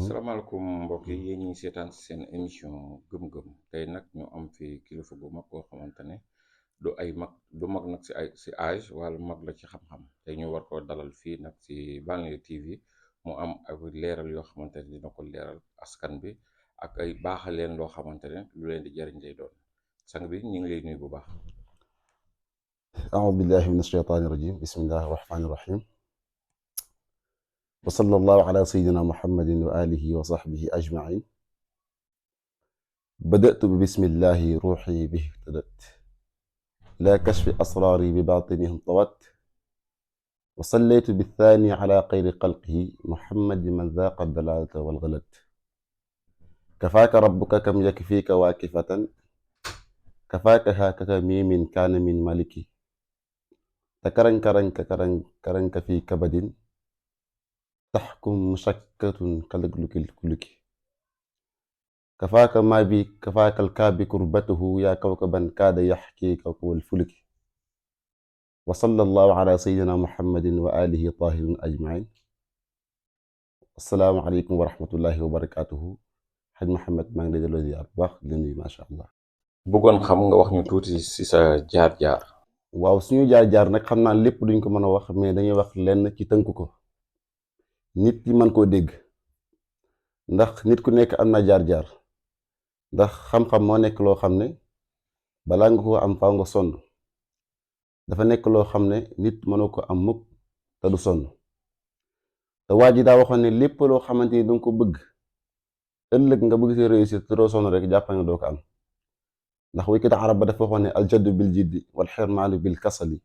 salaamaaleykum mbokk yi yéen ñi seetaan seen émission gëm-gëm tey nag ñu am fi kilifa bu mag koo xamante ne du mag nag si âge wala mag la ci xam-xam tey ñu war koo dalal fii nag si Banlieue TV mu am ay leeral yoo xamante ne dina ko leeral askan bi ak ay baaxal leen loo xamante ne lu leen di jariñ lay doon sang bi ñu ngi lay nuyu bu baax. أعوذ بالله من الشيطان الرجيم بسم الله الرحمن الرحيم وصلى الله على سيدنا محمد وآله وصحبه أجمعين بدأت ببسم الله روحي به اهتدت لا كشف أسراري بباطنه انطوت وصليت بالثاني على خير خلقه محمد من ذاق الدلالة والغلط كفاك ربك كم يكفيك واكفة كفاك هاكك ميم كان من ملكي تكرنك في كبد تحكم مشكة كالجلك الكلك كفاك ما بي كفاك الكاب كربته يا كوكبا كاد يحكي كوكب الفلك وصلى الله على سيدنا محمد وآله طاهرين أجمعين السلام عليكم ورحمة الله وبركاته حج محمد ما ngi lay delloo ziar bu baax di la nuyu macha allah. bëggoon xam nga wax ñu tuuti si sa jaar-jaar. waaw suñu jaar-jaar nag xam naa lépp duñ ko mën a wax mais dañuy wax lenn ci tënk ko nit ñi mën koo dégg ndax nit ku nekk am na jaar-jaar ndax xam-xam moo nekk loo xam ne balaa nga ko am faaw nga sonn dafa nekk loo xam ne nit mënoo ko am mukk te du sonn te waa ji daa waxoon ne lépp loo xamante ni danga ko bëgg ëllëg nga bëgg si réussir te doo sonn rek jàpp nga doo ko am ndax waykat arab ba dafa waxoon ne aljaddu bil jiddi wal xirmaanu bil kasali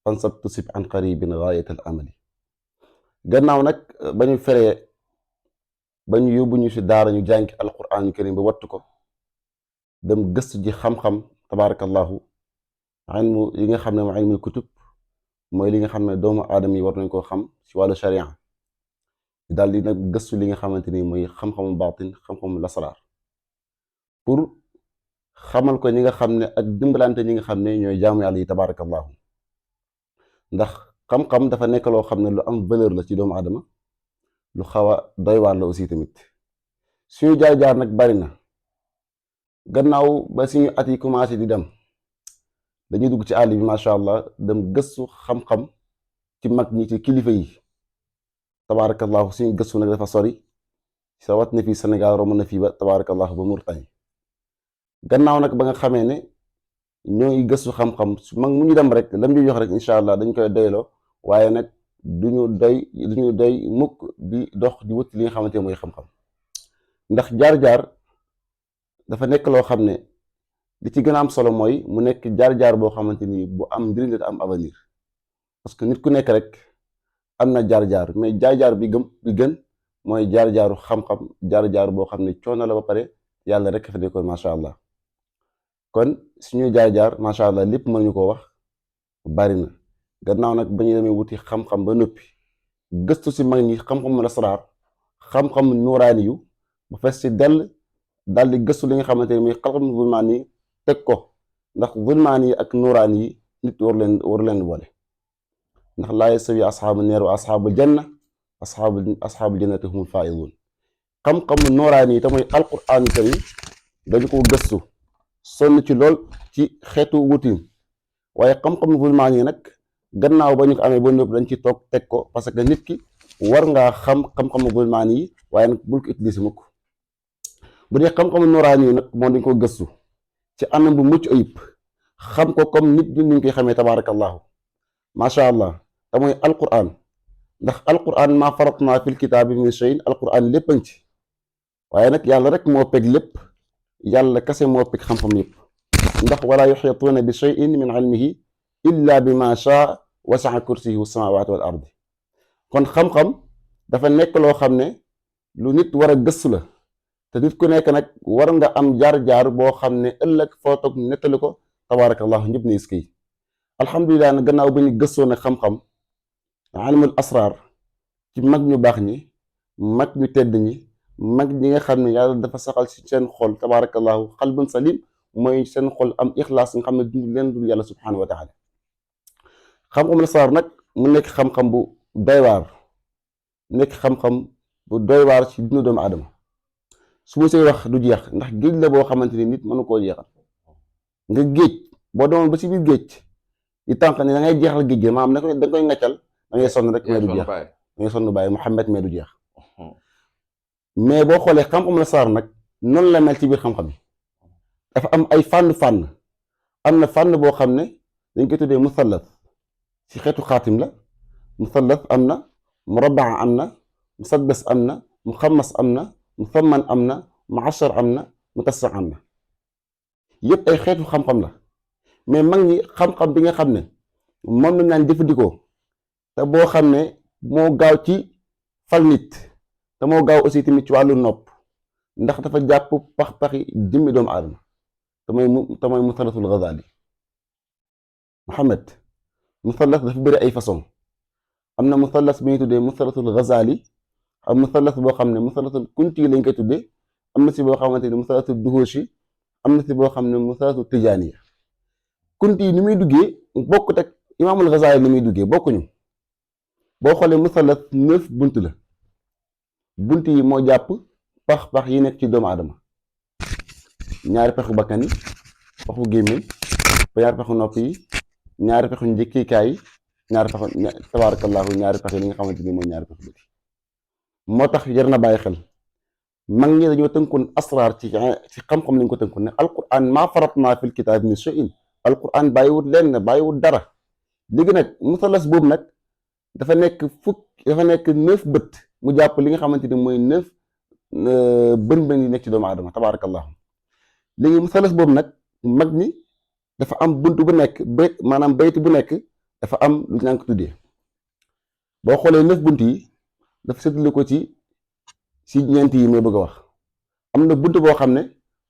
fansab tusib an qaribin gaayat al amali gannaaw nag ba ñu feree ba ñu yóbbu ñu si daara ñu jàngi alquraan karim ba wattu ko dem gëstu ji xam-xam tabaarakallahu ilmu yi nga xam ne mooy ilmul kutub mooy li nga xam ne doomu aadama yi war nañ koo xam si wàllu sharia daal di nag gëstu li nga xamante ni mooy xam-xamu baatin xam-xamu lasraar pour xamal ko ñi nga xam ne ak dimbalante ñi nga xam ne ñooy jaamu yàlla yi tabaarakallahu ndax xam-xam dafa nekk loo xam ne lu am valeur la ci doomu aadama lu xaw a doy waar la aussi tamit suñu jaar-jaar nag bari na gannaaw ba suñu at yi commencé di dem dañuy dugg ci àll bi macha allah dem gëstu xam-xam ci mag ñi ci kilifa yi tabaarakallahu suñu gëstu nag dafa sori sa wat na fii Sénégal romb na fii ba tabaarakallahu ba Mauritanie gannaaw nag ba nga xamee ne ñoo ngi gëstu xam-xam su mag mu ñu dem rek lam ñu jox rek incha allah dañ koy doyloo waaye nag duñu doy mukk di dox di wut li nga xamante ne mooy xam-xam ndax jaar-jaar dafa nekk loo xam ne li ci gën a am solo mooy mu nekk jaar-jaar boo xamante ni bu am njëriñ la am avenir parce que nit ku nekk rek am na jaar-jaar mais jaar-jaar bi gën mooy jaar-jaaru xam-xam jaar-jaar boo xam ne coono la ba pare yàlla rek fa ko macha allah kon suñu jaar-jaar macha allah lépp mënuñu ko wax bari na gannaaw nag ba ñu demee wuti xam-xam ba noppi gëstu si mag ñi xam-xamu lasraar xam-xam nuuraani yu ba fees si dell daal di gëstu li nga xamante ne muy xam-xam zulmaan yi teg ko ndax zulmaan yi ak nuuraan yi nit war leen boole ndax laa yastawi asxaabu neer wa asxaabul janna asxaabul jannati humul faa'izuun xam-xamu nuuraan yi te mooy alquraan karim dañu ko gëstu sonn ci lool ci xeetu wutin waaye xam-xamu zulmaan yi nag gannaaw ba ñu ko amee ba nëpp dañ ci toog teg ko parce que nit ki war ngaa xam-xamu zulmaan yi waaye nag bul ko utiliser mukk bu dee xam-xamu nuuraan yi nag moom dañ ko gëstu ci anam bu mucc ayib xam ko comme nit ñi ñu koy xamee tabaarakallahu macha allah te mooy alquran ndax alquran maa faratnaa fil kitaabi min shay'in alquran lépp a ngi ci waaye nag yàlla rek moo peg lépp yàlla kase moo peg xam-xam yëpp ndax walaa yuxiituuna bi shay'in min ilmihi illa bi ma shaa wasaa kursiyuhu samaawaati wal ardi kon xam-xam dafa nekk loo xam ne lu nit war a gëstu la te nit ku nekk nag war nga am jaar-jaar boo xam ne ëllëg foo toog nettali ko tabaarakallahu ñëpp ne iskay alhamdulilah nag gannaaw ba ñu gëstoo nag xam-xam ilmul asraar ci mag ñu baax ñi mag ñu tedd ñi mag ñi nga xam ne yàlla dafa saxal ci seen xol tabaarakallahu xalbun salim mooy seen xol am ixlaas nga xam ne dund leen dul yàlla subhanahu wa taala xam-xam asraar nag mu nekk xam-xam bu doy waar nekk xam-xam bu doy waar ci dundu doomu aadama su ma see wax du jeex ndax géej la boo xamante ni nit mënu koo jeexal nga géej boo demoon ba si biir géej di tànk ne da ngay jeexal géej gi maanaam da nga koy ngaccal da ngay sonn rek mais du jeex da ngay sonn bàyyi Muhammad mais du jeex mais boo xoolee xam-xam la saar nag noonu la mel ci biir xam-xam yi dafa am ay fànn am na fànn boo xam ne dañ koy tuddee musallas ci xeetu xaatim la musallas am na murabbaa am na musaddas am na muxammas am na musamman am na muashar am na mutassa am na yëpp ay xeetu xam-xam la mais mag ñi xam-xam bi nga xam ne moom lañ naan jëfandikoo te boo xam ne moo gaaw ci fal nit te moo gaaw aussi tamit ci wàllu nopp ndax dafa jàpp pax-paxi jëmmi doomu aadama te mooy musallasul Ghazali Muhammad musallas dafa bëri ay façon am na musallas bi ñuy tuddee musallasul Ghazali am musallas boo xam ne musallasul kunti lañ koy tuddee am na si boo xamante ne musallasul duhoshi am na si boo xam ne musallasul tijaaniya kunti yi ni muy duggee bokkut ak imaamul Ghazali ni muy duggee bokkuñu boo xoolee musallas 9 bunt la bunt yi moo jàpp pax-pax yi nekk ci doomu aadama ñaari pexu bakkan yi pexu gémmiñ ñaari pexu nopp yi ñaari pexu njëkkikaay yi ñaari pexu tabaarakallaahu ñaari pex yi li nga xamante ni mooy ñaari pexu bët moo tax jar na bàyyi xel mag ñi dañoo tënkoon asraar ci xam-xam lañ ko tënkoon ne alquran maa faratnaa fil kitaab min shay'in alquran bàyyiwut lenn bàyyiwut dara léegi nag musallas boobu nag dafa nekk 9 bët mu jàpp li nga xamante ni mooy 9 bën yi nekk ci doomu aadama tabaarakallaahu léegi musallas boobu nag mag ñi dafa am bunt bu nekk maanaam bayt bu nekk dafa am lu ñu ko tuddee boo xoolee 9 bunt yi dafa seetlu ko ci ñeent yi may bëgg a wax am na bunt boo xam ne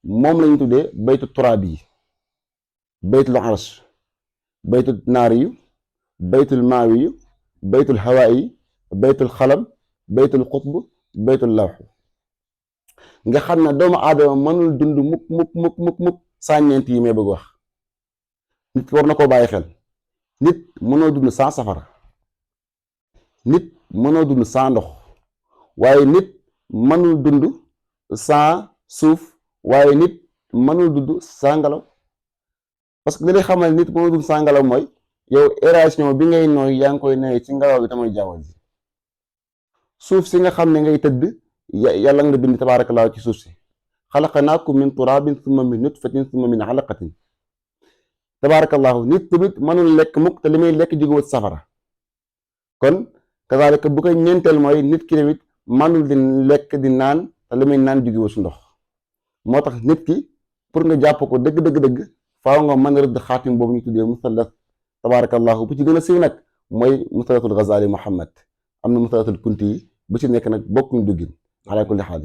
moom lañu tuddee baytu turaabi yi baytul arsh baytul naari yu baytul maawi yu baytul hawaayi yi baytul xalam baytul xutb baytul lawx nga xam ne doomu aadama mënul dund mukk saa ñeent yi may bëgg wax nit war na koo bàyyi xel nit mënoo dund sans safara nit mënoo dund sans ndox waaye nit mënul dund sans suuf waaye nit mënul dund sans ngelaw parce que li lay xamal nit mënul dund sans ngelaw mooy yow aération bi ngay nooy yaa ngi koy nooy ci ngelaw bi tamay jaww ji suuf si nga xam ne ngay tëdd yàlla nga bind tabaarakallaahu ci suuf si xalaqnaakum min turaabin summa min nutfatin summa min alaqatin tabaarakallaahu nit tamit mënul lekk mukk te li may lekk jógewut safara kon kazaalika bu koy ñeenteel mooy nit ki tamit mënul di lekk di naan te li may naan jógewut si ndox moo tax nit ki pour nga jàpp ko dëgg faaw nga mën a rëdd xaatim boobu ñu tuddee musallas tabaarakallaahu bu ci gën a siiw nag mooy musallasul Ghazali Muhammad am na musallasul kunti yi bu ci nekk nag bokkuñ duggin ala kulli xaal